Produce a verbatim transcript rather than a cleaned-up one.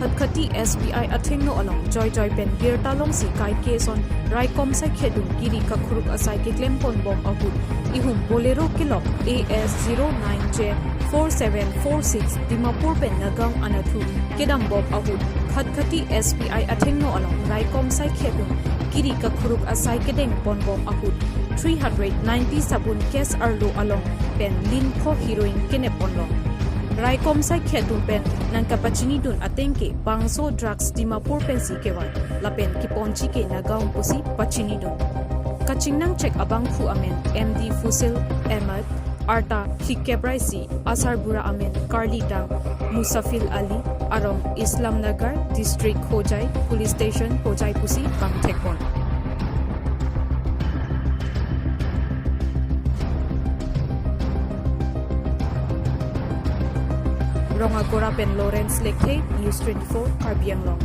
Khatkhati S B I athengno along joijoi pen birta longsi kaike ason raikom saikhedung kiri kakhuruk asai keklem ponbom ahut ihum Bolero kelok A S zero nine J four seven four six Dimapur pen Nagaon anatthu kedambom ahut Khatkhati S B I athengno along raikom saikhedung kiri kakhuruk asai kedeng ponbom ahut three hundred ninety sabun case arlo along pen linkho heroin kenep ponlong. Raikom saikhedung pen nangkapachinidun ateng ke bangso drugs Dimapur pensi kevang lapen keponji ke Nagaon pusi pachinidun. Kachingnangchek abangphu amen M D Fusil Ahmed, arta phlikep ra isi, asarbura amen Karli Dang, Musafil Ali, arong Islam Nagar, District Hojai, Police Station Hojai pusi bangthekpon. Rong Agora pen Lawrence Lekthe, News twenty-four, Karbi Anglong.